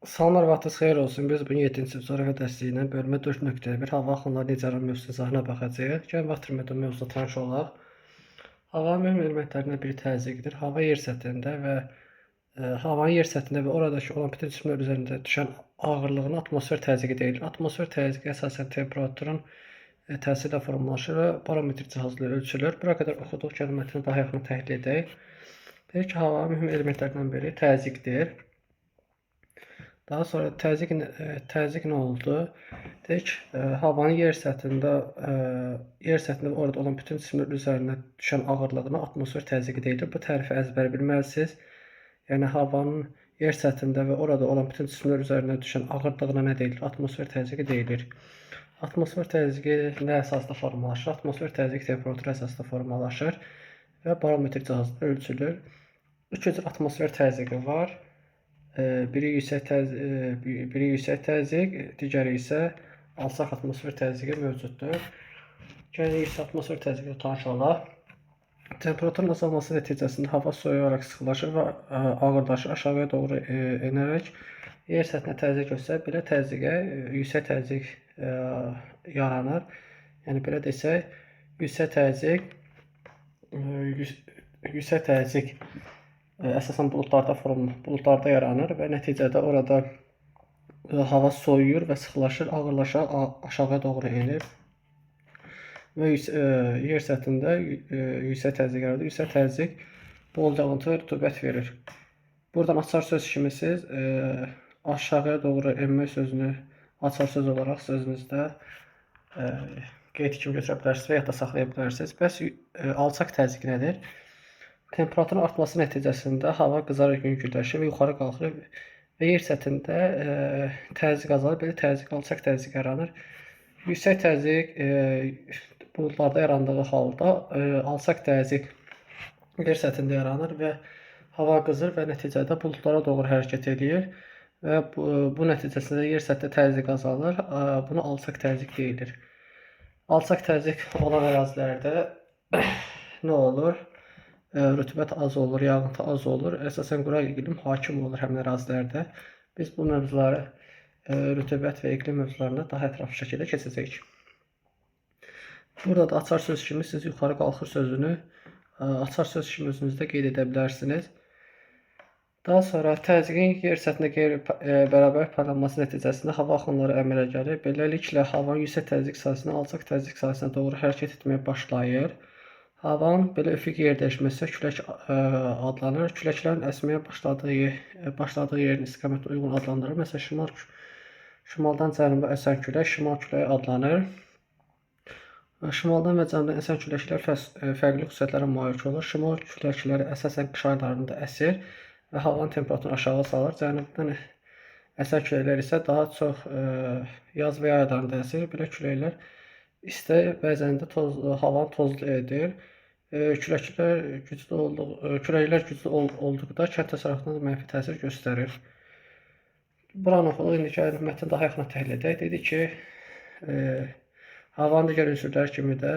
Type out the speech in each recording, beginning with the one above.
Salamlar, vaxtınız xeyir olsun. Biz bugün 7-ci sinif coğrafiya dərsliyi ilə bölmə 4.1 hava axınları necə yaranır mövzusuna izahına baxacağıq. Gəlin vaxt itirmədən mövzuyla tanış olaq. Havanın mühüm elementlərindən biri təzyiqdir. Hava yer səthində və havanın yer səthində və oradakı olan bütün cisimlər üzərində düşən ağırlığına atmosfer təzyiqi deyilir. Atmosfer təzyiqi əsasən temperaturun təsiri ilə formalaşır və barometr cihazı ilə ölçülür. Bura qədər oxuduq. Gəlin mətni daha yaxından təhlil edək. Deyir ki, havanın mühüm elementlərindən biri təzyiqdir. Daha sonra təzyiq nə oldu? Deyir ki, havanın yer səthində orada olan bütün cisimlər üzərinə düşən ağırlığına atmosfer təzyiqi deyilir. Bu tərifi əzbər bilməlisiniz. Yəni havanın yer səthində və orada olan bütün cisimlər üzərinə düşən ağırlığına nə deyilir? Atmosfer təzyiqi deyilir. Atmosfer təzyiqi nə əsasda formalaşır? Atmosfer təzyiqi temperatur əsasda formalaşır və barometr cihazında ölçülür. Üç cür atmosfer təzyiqi var. Biri yüksək təzyiq, digəri isə alçaq atmosfer təzyiqi mövcuddur. Gəlin yüksək atmosfer təzyiqi ilə tanış olaq. Temperaturun azalması nəticəsində hava soyuyaraq sıxlaşır və ağırlaşır, aşağıya doğru enərək yer səthinə təzyiq göstərir. Belə təzyiqə yüksək təzyiq yaranır. Yəni belə desək, yüksək təzyiq əsasən buludlarda yaranır və nəticədə orada hava soyuyur və sıxlaşır, ağırlaşır, aşağıya doğru enir və yer səthində yüksək təzyiq yaranır. Yüksək təzyiq bol yağıntı və rütubət verir. Buradan açar söz kimi siz aşağıya doğru enmək sözünü açar söz olaraq sözünüzdə qeyd kimi götürə bilərsiniz və ya da saxlaya bilərsiniz. Bəs alçaq təzyiq nədir? Temperaturun artması nəticəsində hava qızaraq yüngülləşir və yuxarı qalxır və yer səthində təzyiq azalır. Belə təzyiq, alçaq təzyiq yaranır. Yüksək təzyiq buludlarda yarandığı halda alçaq təzyiq yer səthində yaranır və hava qızır və nəticədə buludlara doğru hərəkət eləyir və bu nəticəsində yer səthində təzyiq azalır. Buna alçaq təzyiq deyilir. Alçaq təzyiq olan ərazilərdə nə olur? Rütubət az olur, yağıntı az olur. Əsasən quraq iqlim hakim olur həmin ərazilərdə. Biz bu mövzuları rütubət və iqlim mövzularında daha ətraflı şəkildə keçəcəyik. Burada da açar söz kimi siz yuxarı qalxır sözünü açar söz kimi özünüzdə qeyd edə bilərsiniz. Daha sonra təzyiqin yer səthində qeyri-bərabər paylanması nəticəsində hava axınları əmələ gəlir. Beləliklə havanın yüksək təzyiq sahəsindən alçaq təzyiq sahəsinə doğru hərəkət etməyə başlayır. Havanın belə üfüqi yer dəyişməsi külək adlanır. Küləklərin əsməyə başladığı yerin istiqamətinə uyğun adlandırılır. Məsələn, şimaldan cənuba əsən külək şimal küləyi adlanır. Şimaldan və cənubdan əsən küləklər fərqli xüsusiyyətlərə malik olur. Şimal küləkləri əsasən qış aylarında əsir və havanın temperaturunu aşağı salır. Cənubdan əsən küləklər isə daha çox yaz və yay aylarında əsir. Belə küləklər isti, bəzən də havanı tozlu edir. Küləklər güclü olduqda kənd təsərrüfatına mənfi təsir göstərir. Buranı oxuduq. İndi gəlin mətni daha yaxından təhlil edək. Dedi ki, havanın digər ünsürləri kimi də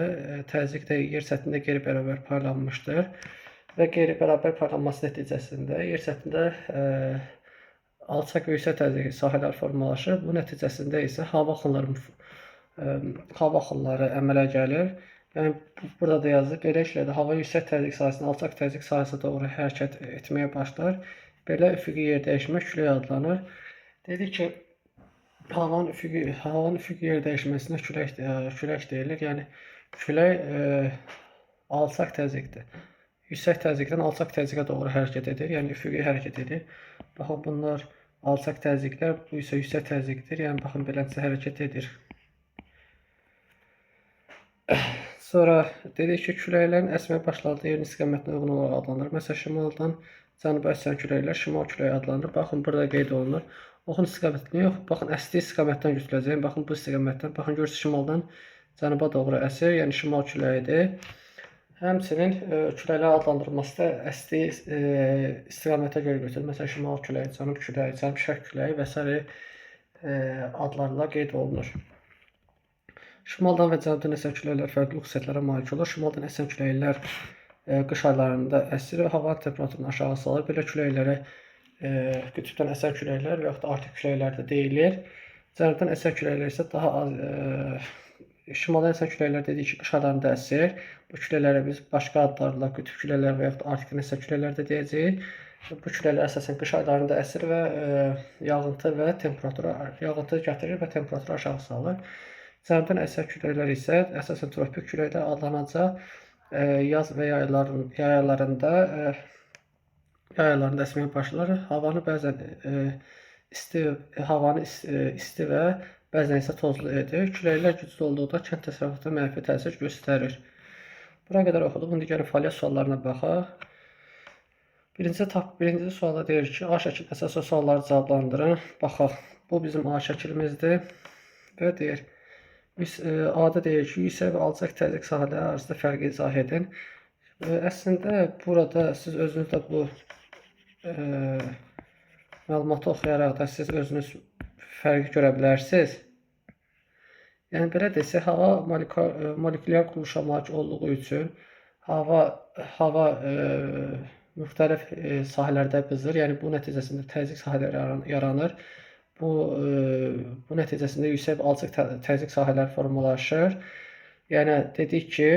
təzyiq də yer səthində qeyri-bərabər paylanmışdır və qeyri-bərabər paylanması nəticəsində yer səthində alçaq və yüksək təzyiq sahələr formalaşır. Bu nəticəsində isə hava axınları əmələ gəlir. Yəni burada da yazılır. Beləliklə də hava yüksək təzyiq sahəsindən alçaq təzyiq sahəsinə doğru hərəkət etməyə başlar. Belə üfüqi yer dəyişmə külək adlanır. Dedi ki, havanın üfüqi yer dəyişməsinə külək deyilir. Yəni külək alçaq təzyiqdir. Yüksək təzyiqdən alçaq təzyiqə doğru hərəkət edir. Yəni üfüqi hərəkət edir. Baxın, bunlar alçaq təzyiqlər, bu isə yüksək təzyiqdir. Yəni baxın, beləncə hərəkət edir. Sonra dedik ki, küləklərin əsməyə başladığı yerin istiqamətinə uyğun olaraq adlanır. Məsələn, şimaldan cənuba əsən küləklər şimal küləyi adlanır. Baxın, burada qeyd olunur. Oxun istiqamətini yox, baxın, əsdiyi istiqamətdən götürüləcək. Baxın, bu istiqamətdən. Baxın, görürsünüz, şimaldan cənuba doğru əsir, yəni şimal küləyidir. Həmçinin küləklər adlandırılması da əsdiyi istiqamətə görə götürülür. Məsələn, şimal küləyi, cənub küləyi, cənub-şərq küləyi və s. Adlarla qeyd olunur. Şimaldan və cənubdan əsən küləklər fərqli xüsusiyyətlərə malik olur. Şimaldan əsən küləklər qış aylarında əsir və havanın temperaturunu aşağı salır. Belə küləklərə qütbdən əsən küləklər və yaxud da Arktik küləklər də deyilir. Cənubdan əsən küləklər isə daha az şimaldan əsən küləklər dedik ki, qış aylarında əsir. Bu küləklərə biz başqa adlarla qütb küləklər və yaxud da Arktikdən əsən küləklər də deyəcəyik. Bu küləklər əsasən qış aylarında əsir və yağıntı və temperaturu yağıntı gətirir və temperaturu aşağı salır. Cənubdan əsən küləklər isə əsasən tropik küləklər adlanacaq. Yaz və yay aylarında əsməyə başlar. Havanı bəzən isti havanı isti və bəzən isə tozlu edir. Küləklər güclü olduqda kənd təsərrüfatına mənfi təsir göstərir. Bura qədər oxuduq. İndi gəlin fəaliyyət suallarına baxaq. Birinci sualda deyir ki, A şəkil əsaslı sualları cavablandırın. Baxaq, bu bizim A şəklimizdir. Və deyir, A-da deyir ki, yüksək və alçaq təzyiq sahələri arasında fərqi izah edin. Əslində, burada siz özünüz də bu məlumatı oxuyaraq da siz özünüz fərqi görə bilərsiniz. Yəni, belə desək, hava molekulyar quruluşa malik olduğu üçün hava müxtəlif sahələrdə qızır. Yəni, bu nəticəsində təzyiq sahələri yaranır. Bu nəticəsində yüksək və alçaq təzyiq sahələri formalaşır. Yəni, dedik ki,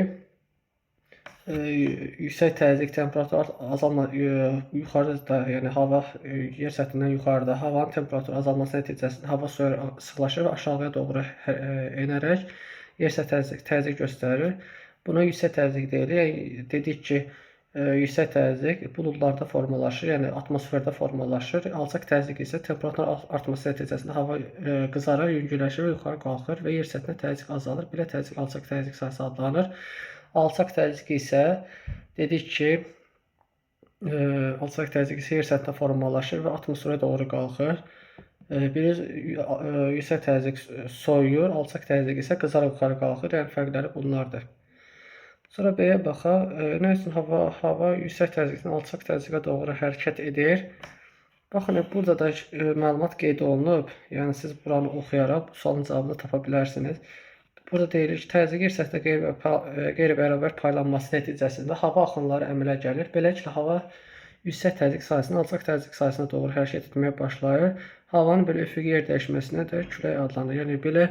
yüksək təzyiq temperatur azalma yuxarıda, yəni hava yer səthindən yuxarıda havanın temperaturu azalması nəticəsində hava sıxlaşır və aşağıya doğru enərək yer səthi təzyiq göstərir. Buna yüksək təzyiq deyilir. Yəni, dedik ki, yüksək təzyiq buludlarda formalaşır, yəni atmosferdə formalaşır. Alçaq təzyiq isə temperaturun artması nəticəsində hava qızarır, yüngülləşir və yuxarı qalxır və yer səthinə təzyiq azalır. Belə təzyiq alçaq təzyiq sahəsi adlanır. Alçaq təzyiq isə dedik ki, alçaq təzyiq isə yer səthinə formalaşır və atmosferə doğru qalxır. Biri yüksək təzyiq soyuyur, alçaq təzyiq isə qızaraq yuxarı qalxır. Yəni fərqləri bunlardır. Sonra B-yə baxaq. Nə üçün hava yüksək təzyiqdən alçaq təzyiqə doğru hərəkət edir? Baxın, burada da məlumat qeyd olunub. Yəni siz buranı oxuyaraq bu sualın cavabını tapa bilərsiniz. Burada deyilir ki, təzyiq yer səthində qeyri-bərabər paylanması nəticəsində hava axınları əmələ gəlir. Beləliklə, hava yüksək təzyiq sahəsindən alçaq təzyiq sahəsinə doğru hərəkət etməyə başlayır. Havanın belə üfüqi yer dəyişməsinə də külək adlanır. Yəni, belə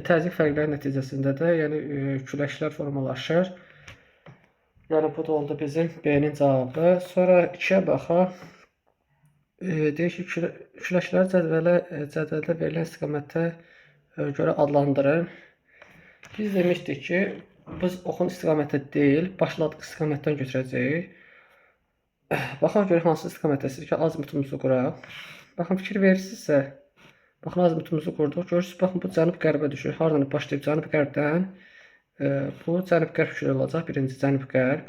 təzyiq fərqləri nəticəsində də yəni, küləklər formalaşır. Yəni, bu da oldu bizim B-nin cavabı. Sonra 2-yə baxaq. Deyir ki, küləkləri cədvəldə verilən istiqamətə görə adlandırın. Biz demişdik ki, biz oxun istiqamətə deyil, başladıq istiqamətdən götürəcəyik. Baxaq görək hansı istiqamətə siz ki, azimutumuzu quraq. Baxın, fikir verirsinizsə, baxın, azimutumuzu qurduq. Görürsünüz, baxın, bu cənub-qərbə düşür. Hardan başlayıb cənub-qərbdən? Bu cənub-qərb küləyi olacaq. Birinci cənub-qərb.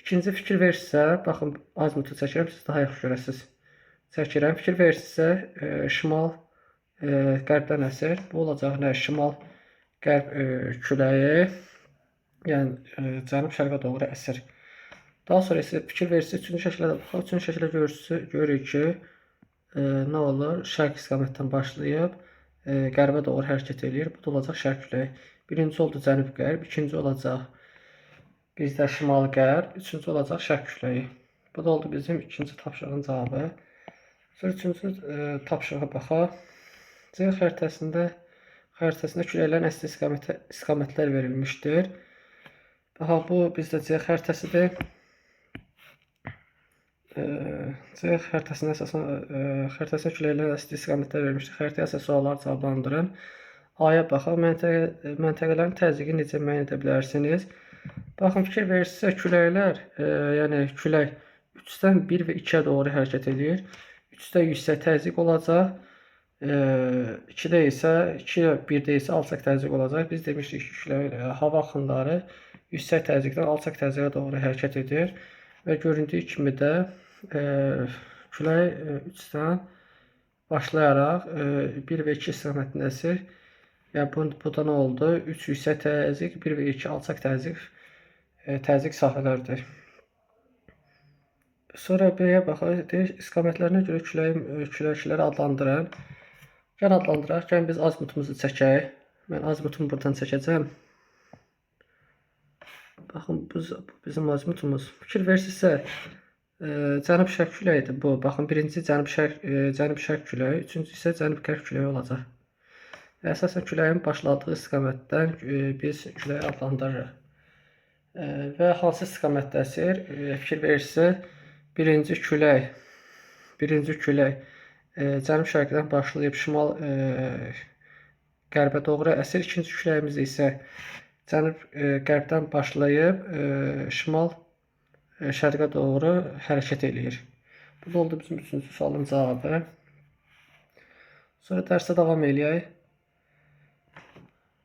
İkinci fikir verirsinizsə, baxın, azimutu çəkirəm, siz daha yaxşı görəsiniz. Çəkirəm. Fikir verirsinizsə, şimal qərbdən əsir. Bu olacaq nə? Şimal-qərb küləyi, yəni cənub-şərqə doğru əsir. Daha sonra isə fikir verirsiniz, üçüncü şəkildə də baxaq. Üçüncü şəkildə görürük ki, nə olur? Şərq istiqamətdən başlayıb qərbə doğru hərəkət eləyir. Bu da olacaq şərq küləyi. Birinci oldu cənub-qərb, ikinci olacaq bizdə şimal-qərb, üçüncü olacaq şərq küləyi. Bu da oldu bizim ikinci tapşırığın cavabı. Sonra üçüncü tapşırığa baxaq. C xəritəsində küləklərin əsli istiqamətlər verilmişdir. Baxaq, bu bizdə C xəritəsidir. C xəritəsinə əsasən xəritəsinə küləklərin əsli istiqamətlər verilmişdir. Xəritəyə əsas sualları cavablandırın. A-ya baxaq. Məntəqələrin təzyiqini necə müəyyən edə bilərsiniz? Baxın, fikir verirsinizsə, küləklər, yəni külək 3-dən 1 və 2-yə doğru hərəkət edir. 3-də yüksək təzyiq olacaq. 2-də isə 2 ilə 1-də isə alçaq təzyiq olacaq. Biz demişdik ki, külək hava axınları yüksək təzyiqdən alçaq təzyiqə doğru hərəkət edir. Və göründüyü kimi də külək 3-dən başlayaraq 1 və 2 istiqamətində əsir. Yəni, bu da nə oldu? 3 yüksək təzyiq, 1 və 2 alçaq təzyiq sahələridir. Sonra B-yə baxaq. Deyir, istiqamətlərinə görə küləkləri adlandırın. Gəl adlandıraq. Gəlin biz azimutumuzu çəkək. Mən azimutumu buradan çəkəcəm. Baxın, bu bizim azimutumuz. Fikir verirsinizsə, Cənub-şərq küləyidir bu. Baxın, birinci cənub-şərq küləyi, üçüncü isə cənub-qərb küləyi olacaq. Əsasən küləyin başladığı istiqamətdən biz küləyi adlandırırıq. Və hansı istiqamətdə əsir? Fikir verirsə, birinci külək cənub-şərqdən başlayıb şimal qərbə doğru əsir. İkinci küləyimiz isə cənub-qərbdən başlayıb şimal şərqə doğru hərəkət eləyir. Bu da oldu bizim üçüncü sualın cavabı. Sonra dərsə davam eləyək.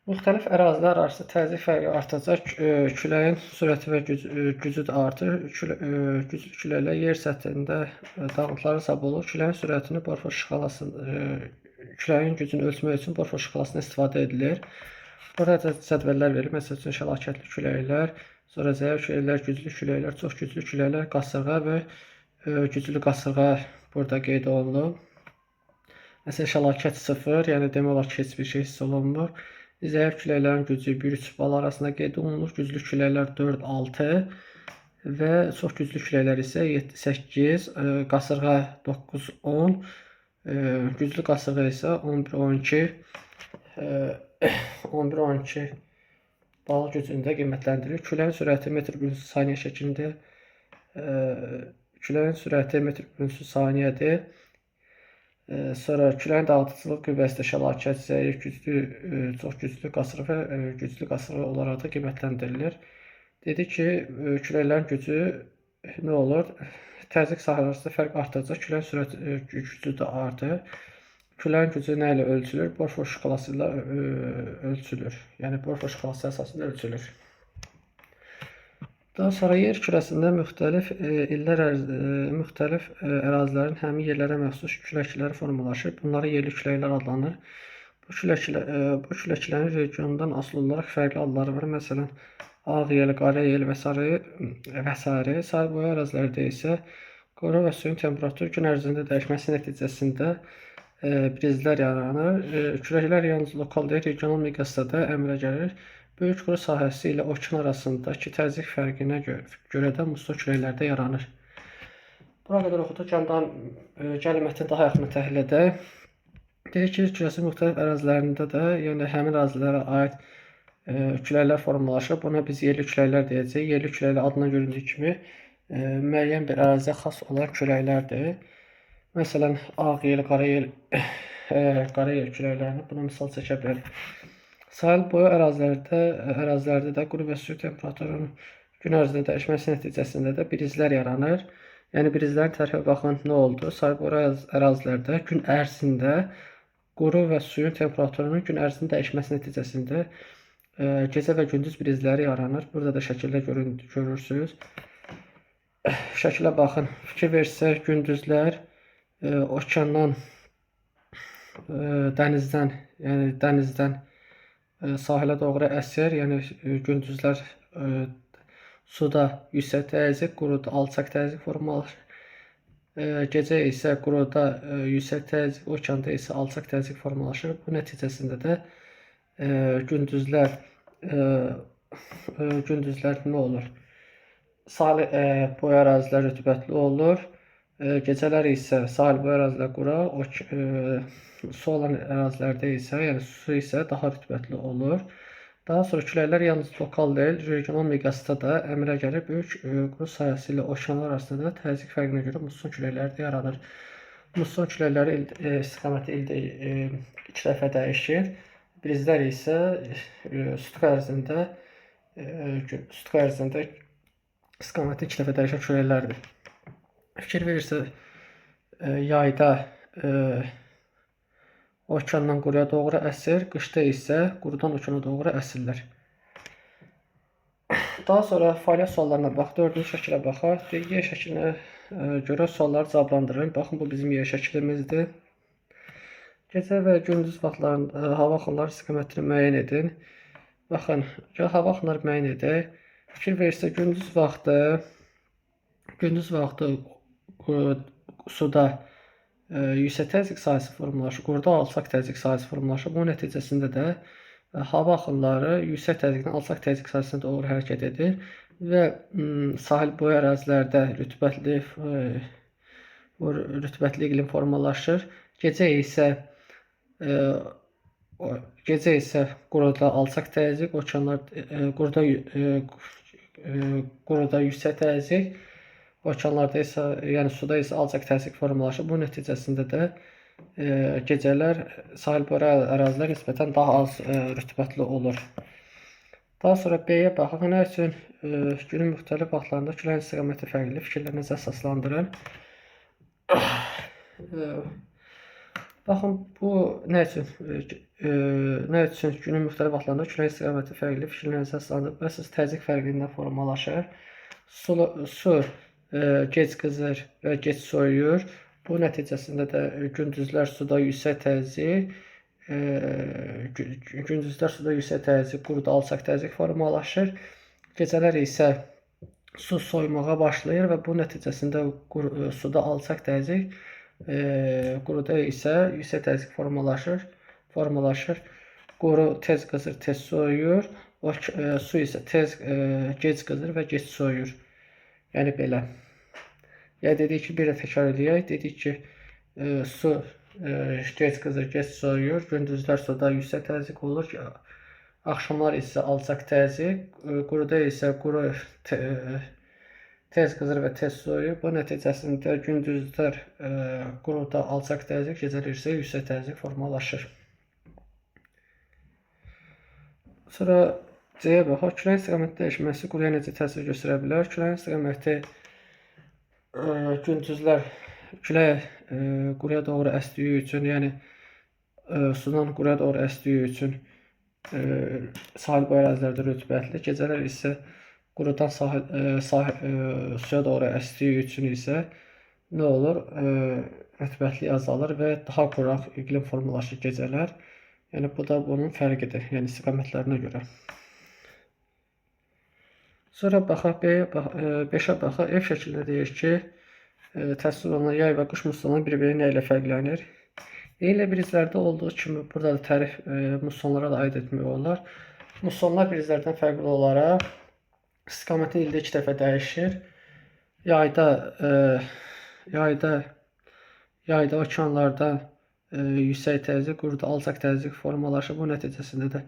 Müxtəlif ərazilər arası təzyiq fərqi artacaq. Küləyin sürəti və gücü də artır. Güclü küləklər yer səthində dağıntılara səbəb olur. Küləyin sürətini Borfo şkalası, küləyin gücünü ölçmək üçün Borfo şkalasından istifadə edilir. Burada cədvəllər verilir. Məsəl üçün, şəlakətli küləklər, sonra zəif küləklər, güclü küləklər, çox güclü küləklər, qasırğa və güclü qasırğa burada qeyd olunub. Məsələn, şəlakət 0, yəni demək olar ki, heç bir şey hiss olunmur. Zəif küləklərin gücü 1-3 bal arasında qeyd olunur. Güclü küləklər 4-6 və çox güclü küləklər isə 7-8, qasırğa 9-10, güclü qasırğa isə 11-12, 11-12 bal gücündə qiymətləndirilir. Küləyin sürəti metr bölünsün saniyə şəklində, küləyin sürəti metr bölünsün saniyədir. Sonra küləyin dağıdıcılıq qüvvəsi də şəlakət, zəif, güclü, çox güclü qasırğa və güclü qasırğa olaraq da qiymətləndirilir. Dedi ki, küləklərin gücü nə olur? Təzyiq sahələri arasında fərq artacaq, küləyin sürəti gücü də artır. Küləyin gücü nə ilə ölçülür? Borfo şkalası ilə ölçülür. Yəni, Borfo şkalası əsasında ölçülür. Daha sonra yer kürəsində müxtəlif illər müxtəlif ərazilərin həmin yerlərə məxsus küləkləri formalaşır. Bunlara yerli küləklər adlanır. Bu küləklərin regiondan asılı olaraq fərqli adları var. Məsələn, ağ yel, qara yel və sairə. Sahil boyu ərazilərdə isə quru və suyun temperaturu gün ərzində dəyişməsi nəticəsində brizlər yaranır. Küləklər yalnız lokal deyil, regional miqyasda da əmrə gəlir. Böyük quru sahəsi ilə okean arasındakı təzyiq fərqinə görə də muson küləklərdə yaranır. Bura qədər oxuduq. Gəlin mətni daha yaxından təhlil edək. Deyir ki, kürəsi müxtəlif ərazilərində də, yəni həmin ərazilərə aid küləklər formalaşır. Buna biz yerli küləklər deyəcəyik. Yerli küləklər adına göründüyü kimi müəyyən bir əraziyə xas olan küləklərdir. Məsələn, ağ yel, qara yel, qara yel küləklərini buna misal çəkə bilərik. Sahil boyu ərazilərdə də quru və su temperaturunun gün ərzində dəyişməsi nəticəsində də brizlər yaranır. Yəni, brizlərin tərifə baxın, nə oldu? Sahil boyu ərazilərdə gün ərzində quru və suyun temperaturunun gün ərzində dəyişməsi nəticəsində gecə və gündüz brizləri yaranır. Burada da şəkildə görürsünüz. Şəkilə baxın. Fikir verirsə, gündüzlər okeandan, dənizdən, yəni dənizdən sahilə doğru əsir. Yəni gündüzlər suda yüksək təzyiq, quruda alçaq təzyiq formalaşır. Gecə isə quruda yüksək təzyiq, okeanda isə alçaq təzyiq formalaşır. Bu nəticəsində də gündüzlər nə olur? Sahil boyu ərazilər rütubətli olur. Gecələr isə sahil boyu ərazilər quraq, su olan ərazilərdə isə, yəni su isə daha rütubətli olur. Daha sonra küləklər yalnız lokal deyil, regional miqyasda da əmrə gəlir. Böyük quru sahəsi ilə okeanlar arasında da təzyiq fərqinə görə muson küləkləri də yaranır. Muson küləkləri istiqaməti ildə 2 dəfə dəyişir. Brizlər isə sutka ərzində istiqaməti 2 dəfə dəyişən küləklərdir. Fikir verirsə, yayda okeandan quruya doğru əsir, qışda isə qurudan okeana doğru əsirlər. Daha sonra fəaliyyət suallarına bax, 4-cü şəkilə baxaq. Yer şəklinə görə sualları cavablandırın. Baxın, bu bizim yer şəklimizdir. Gecə və gündüz vaxtlarında hava axınları istiqamətini müəyyən edin. Baxın, hava axınları müəyyən edək. Fikir verirsə, gündüz vaxtı suda yüksək təzyiq sahəsi formalaşır, quruda alçaq təzyiq sahəsi formalaşır. Bunun nəticəsində də hava axınları yüksək təzyiqdən alçaq təzyiq sahəsinə doğru hərəkət edir. Və sahil boyu ərazilərdə rütubətli iqlim formalaşır. Gecə isə quruda alçaq təzyiq, okeanlar quruda yüksək təzyiq, okeanlarda isə, yəni suda isə alçaq təzyiq formalaşır. Bu nəticəsində də gecələr sahil boyu ərazilər nisbətən daha az rütubətli olur. Daha sonra B-yə baxaq. Nə üçün günün müxtəlif vaxtlarında küləyin istiqaməti fərqli? Fikirlərinizi əsaslandırın. Baxın, bu nə üçün günün müxtəlif vaxtlarında küləyin istiqaməti fərqli? Fikirlərinizi əsaslandırın. Bu əsas təzyiq fərqliyindən formalaşır. Su gec qızır və gec soyuyur. Bu nəticəsində də gündüzlər suda yüksək təzyiq, quruda alçaq təzyiq formalaşır. Gecələr isə su soyumağa başlayır və bu nəticəsində suda alçaq təzyiq, quruda isə yüksək təzyiq formalaşır. Quru tez qızır, tez soyuyur. Su isə gec qızır və gec soyuyur. Yəni belə. Yəni dedik ki, bir də təkrar eləyək. Dedik ki, su gec qızır, gec soyuyur. Gündüzlər suda yüksək təzyiq olur. Axşamlar isə alçaq təzyiq. Quruda isə quru tez qızır və tez soyuyur. Bu nəticəsində gündüzlər quruda alçaq təzyiq, gecələr isə yüksək təzyiq formalaşır. Sonra C-yə baxaq. Küləyin istiqaməti dəyişməsi quruya necə təsir göstərə bilər? Küləyin istiqaməti gündüzlər külək quruya doğru əsdiyi üçün, yəni sudan quruya doğru əsdiyi üçün sahil boyu ərazilərdə rütubətli, gecələr isə qurudan suya doğru əsdiyi üçün isə nə olur? Rütubətlik azalır və daha quraq iqlim formalaşır gecələr. Yəni bu da bunun fərqidir, yəni istiqamətlərinə görə. Sonra baxaq, 5-ə baxaq. F şəklində deyir ki, təsvir olunan yay və qış mussonları bir-biri nə ilə fərqlənir? Eyni brizlərdə olduğu kimi burada da tərif mussonlara da aid etmək olar. Mussonlar brizlərdən fərqli olaraq istiqaməti ildə 2 dəfə dəyişir. Yayda okeanlarda yüksək təzyiq, quruda alçaq təzyiq formalaşır. Bu nəticəsində də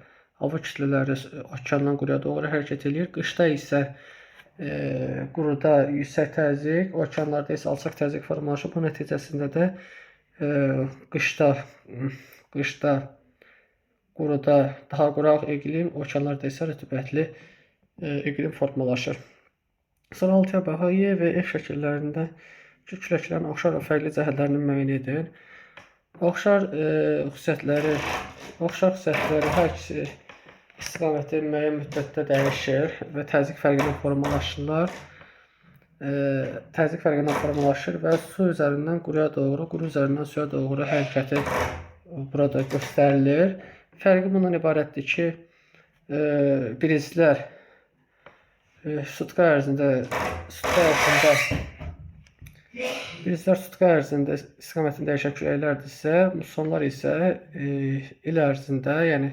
hava kütlələri okeandan quruya doğru hərəkət eləyir. Qışda isə quruda yüksək təzyiq, okeanlarda isə alçaq təzyiq formalaşır. Bu nəticəsində də qışda quruda daha quraq iqlim, okeanlarda isə rütubətli iqlim formalaşır. Sonra 6-ya baxaq. Y və F şəkillərində küləklərin oxşar və fərqli cəhətlərini müəyyən edin. Oxşar xüsusiyyətləri hər ikisi istiqaməti müəyyən müddətdə dəyişir və təzyiq fərqindən formalaşırlar. Təzyiq fərqindən formalaşır və su üzərindən quruya doğru, quru üzərindən suya doğru hərəkəti burada göstərilir. Fərqi bundan ibarətdir ki, brizlər sutka ərzində istiqamətini dəyişən küləklərdirsə, mussonlar isə il ərzində, yəni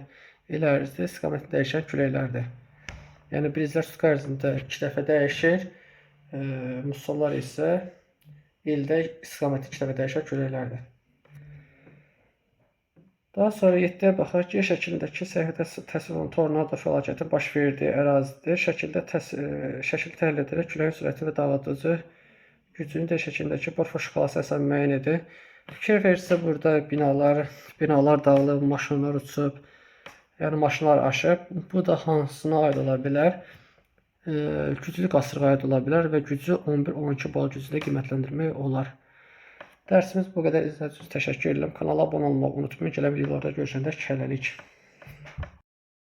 il ərzində istiqamətini dəyişən küləklərdir. Yəni brizlər sutka ərzində 2 dəfə dəyişir, mussonlar isə ildə istiqaməti 2 dəfə dəyişən küləklərdir. Daha sonra 7-yə baxaq. G şəklindəki səhifədə təsvir olunan tornado fəlakəti baş verdiyi ərazidir. Şəkil təhlil edərək küləyin sürəti və dağıdıcı gücünü D şəklindəki Borfo şkalası əsasən müəyyən edir. Fikir verirsə, burada binalar dağılıb, maşınlar uçub, yəni maşınlar aşıb. Bu da hansına aid ola bilər? Güclü qasırğaya aid ola bilər və gücü 11-12 bal gücündə qiymətləndirmək olar. Dərsimiz bu qədər. İzlədiyiniz üçün təşəkkür edirəm. Kanala abunə olmağı unutmayın. Gələn videolarda görüşəndə hələlik.